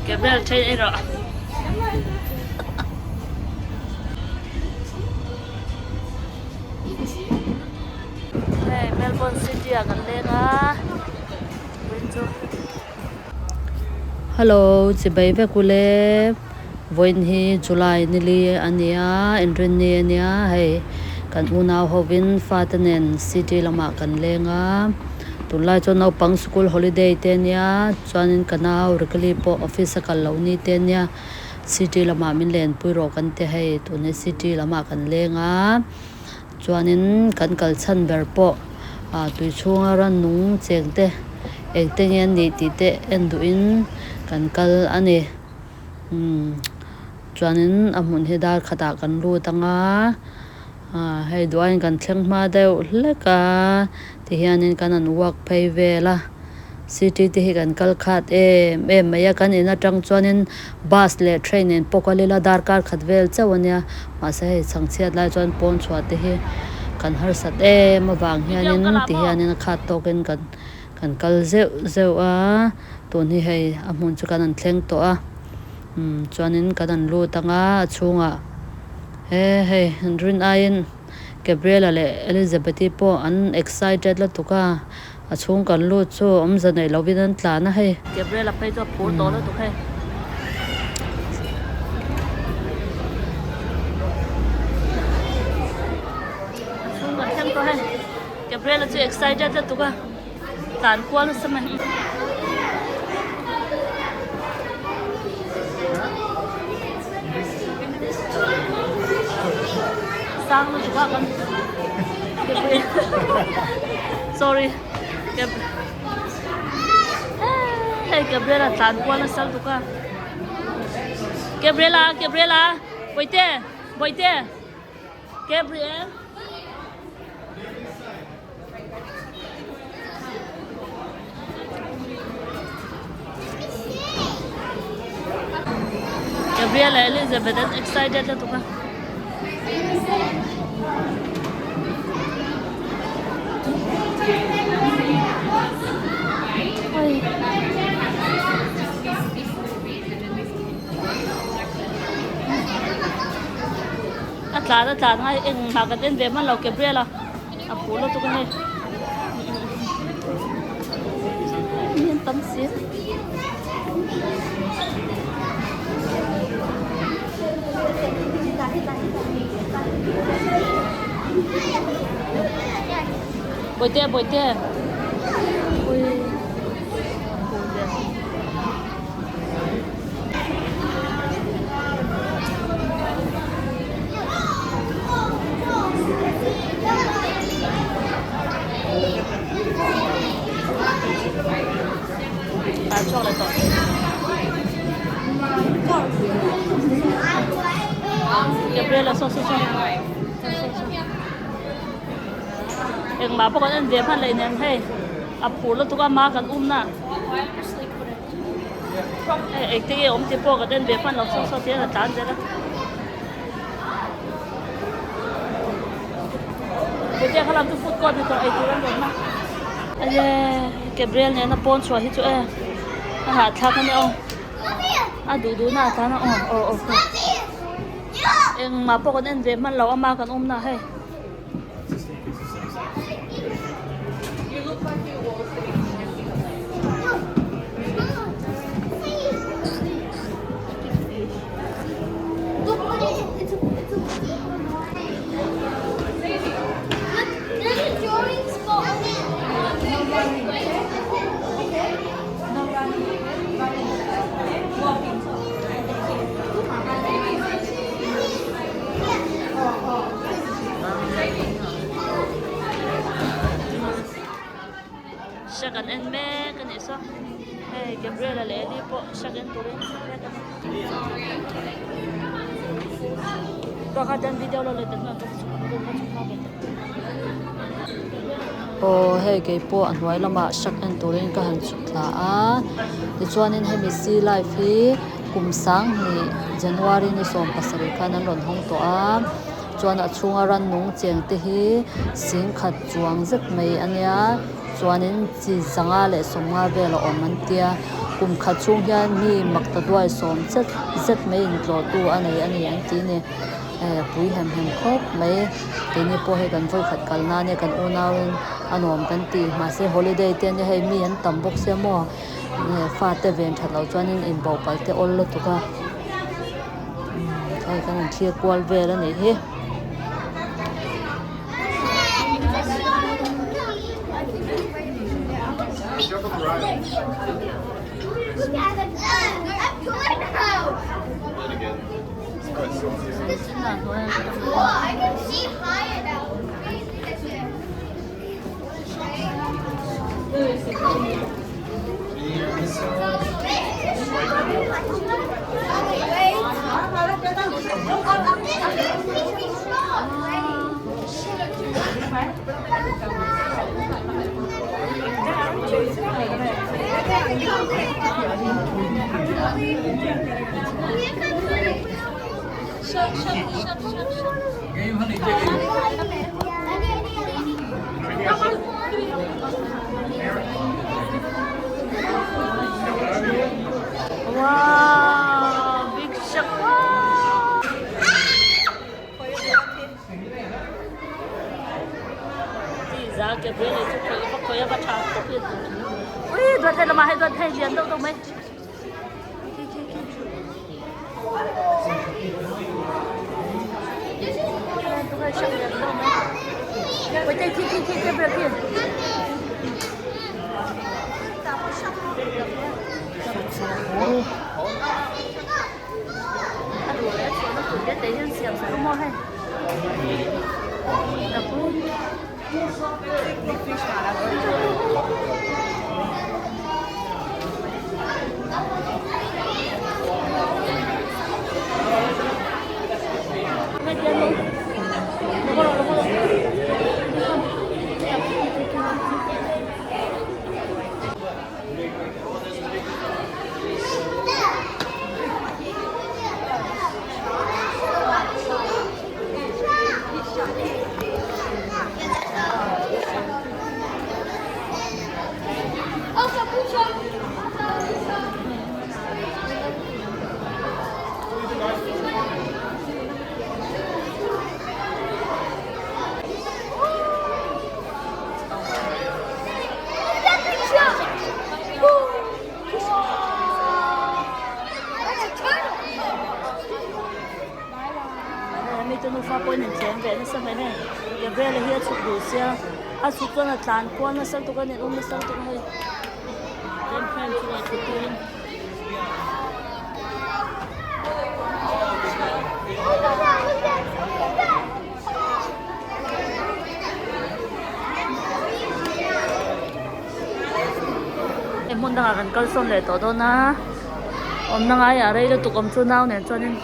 Gabriel then erawh Hei Melbourne city ah kan leng a vawiin chu. Hello chibai vek ule vawiin hi July nili a nia inrinni a nia hei kan unau hovin fate nen city lamah kan leng a tunlai chuan naupang school holiday te a nia chuanin ka nau Rikali pawh office a kal loh ni te a nia. City lamah min lenpui rawh kan ti hei tun hi city lamah kan leng a chuanin kan kal chhan ber pawh ah tui chhunga rannung cheng te eng te nge an nih tih te en duhin kan kal a ni umm chuanin a hmun hi dar khatah kan lut ang a ah hei duain kan thleng hma deuh hlek a tihianin kan han walk phei vel a. City te hi kan kal khat em em mai a, kan in atang chuanin bus leh train nen pawh kal ila darkar khat vel chauh a nia, mahse hei chhangchhiat lai chuan pawn chhuah te hi kan harsat em avang hianin ti hianin a khat tawkin kan kan kal zeuh zeuh a, tun hi hei a hmun chu kan han thleng tawh a, umm chuanin kan han lut ang a, a chhungah he hei rin aiin Gabriela leh Elizabeth-i pawh an excited lutuk a. A chhung kan lut chu awmze neih lovin an tlan a hei. Gabriel a phei chu a phur tawh lutuk hei. A chhung kan thleng tawh hei. Gabriel a chu excited lutuk a tlan kual nasa mai. Sang lutuk a kan Gabriel sorry Gab hei Gabriel a tlan kual nasa lutuk a Gabriela Gabriela bawihte bawihte Gabriel Gabriel leh Elizabeth an excited lutuk a. A tlan a tlan a engmah kan en ve hman lo Gabriel a a phur lutuk a hei mi an tam si bawihte bawihte ui a phur ve. Tlan chhuak leh tawh. Gabriela saw saw saw. Engmah pawh kan en ve hman leh nen hei a phur lutuk a ma kan um na. Hei engte nge awm tih pawh kan en ve hman lo saw saw tihian a tlan zel a. Puitea kha lam chu food court ni tawh eitur an rawn a. Aye Gabriel nena pawn chhuah hi chu e a hahthlak a nia aw. A duh duh na a tlan a aw aw aw engmah pawh kan en ve hman lo a ma kan awm na hei. Shark an en mek a nih saw hei Gabriel-a leh Eli pawh shark en turin an chhuk mek a ni bakah chuan video lo let ta hnuai ka chhuk ka chhuk hma ve tawh. Aw hei kei pawh a hnuai lamah shark en turin ka han chhuk thla a tichuanin hemi sea life hi kum sanghnih January ni 17 khan an rawn hawng tawh a chuan a chhunga rannung cheng te hi singkhat chuang zet mai a nia chuanin chi zanga leh sawmnga vel a awm an tia. Kum khat chhung hian mi makta duai sawm zet zet mai intlawhtu a nei a ni an ti ni. Eh pui hem hem khawp mai keini pawh hei kan vawi khat kal nan e kan unauin a nuam kan ti mahse holiday te ania hei mi an tam bawk sia maw eh fate ven that loh chuanin inbo palh te awl lutuk a hei kan in thlir kual vel a nih hi. Wow, big shark. Wow. Ui, duat hei lama hei duat hei lian deuh deuh mai. Mi te nufa pawhin an tlem ve nasa mai hei Gabriel-a hi a chhuk duh sia a chhuk chuan a tlan kual nasa lutuk a nen awm nasa lutuk a hei tlem friend chu a chhuk turin. Hei hmun dangah kan kal sawn leh tawh dawn a awmna ngaiah rei lutuk awm chu nau nen chuanin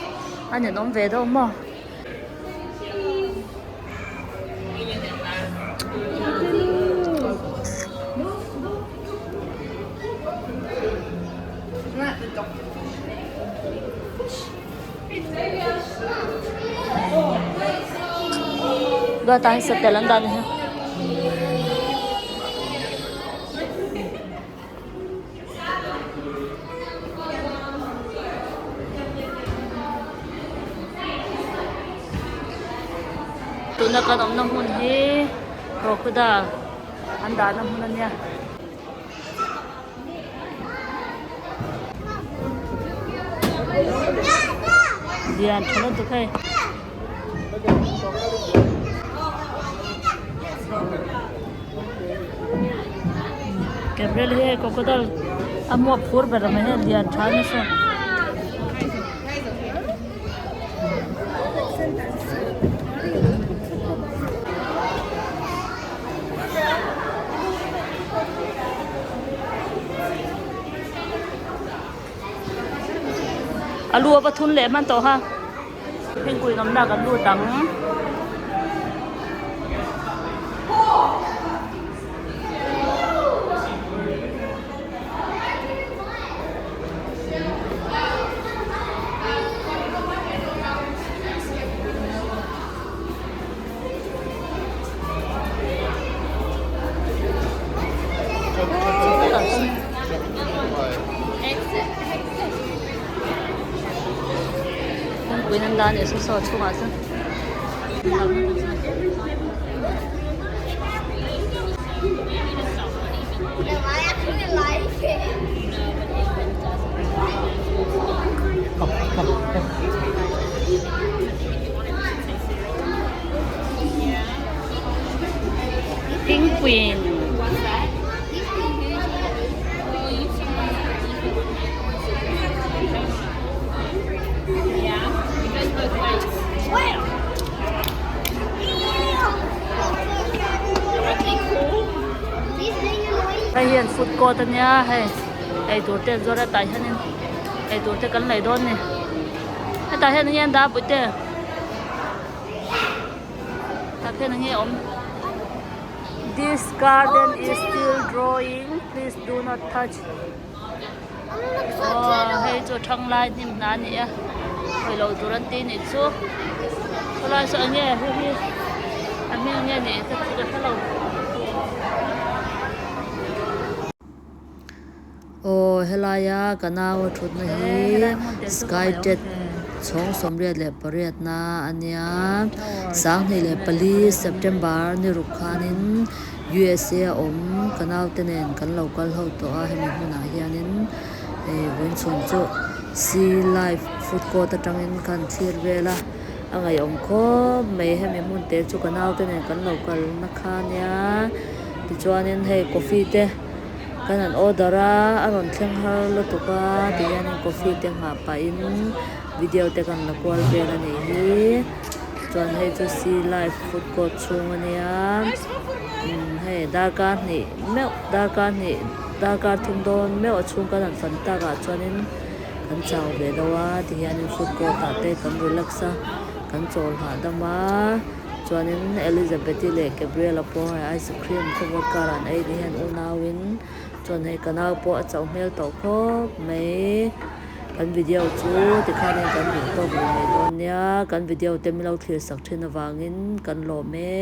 a ninawm ve deuh maw. Duat ah hian satel an dah ni hi. Tuna kan awmna hmun hi crocodile an dahna hmun a nia. Lian tha lutuk hei. Gabriel hi hei crocodile a muak phur ber mai hei lian tha nasa. A lu a va thun leh hman tawh ha. Thingpui nawmna kan lut ang. Thingpui nan la a nih saw saw chhungah chuan. Penguin. Hei hian food court a nia hei eitur te an zuar a tah hianin eitur te kan lei dawn a ni hetah hian enge an dah a puite tah khian enge awm this garden is still growing please do not touch aw hei chu thang lai hnim hna a ni a hawi loh tur an ti anih chu khawlai saw enge hei hi a hming enge nih ka hre lo. Aw helaia ka nau a thutna hi skytet chhawng 88 na a nia 2004 September ni ruk khanin USA a awm ka naute nen kan lo kal ho tawh a hemi hmunah hianin hei vawiinchhun chu sea life food court atangin khan thlir vel a a ngaihawm khawp mai hemi hmun te chu ka naute nen kan lo kal na kha nia tichuanin hei coffee te kan han order a a rawn thleng har lutuk a tihianin coffee te nghah pahin video te kan la kual vel a nih hi. Chuan hei chu sea life food court chhung a nia umm hei darkar hnih meuh darkar hnih darkar thum dawn meuh a chhung kan han fan takah chuanin kan chau ve deuh a tihianin food court ah te kan relax a kan chawl hahdam a chuanin Elizabeth-i leh Gabriel-a pawh hei ice cream khawvawt karah an ei ni hian unauin chuan hei ka nau pawh a chauh hmel tawh khawp mai. Kan video chu tikhanin kan duh tawk rih mai dawn nia, kan video te min lo thlir sak thin avangin kan lawm e.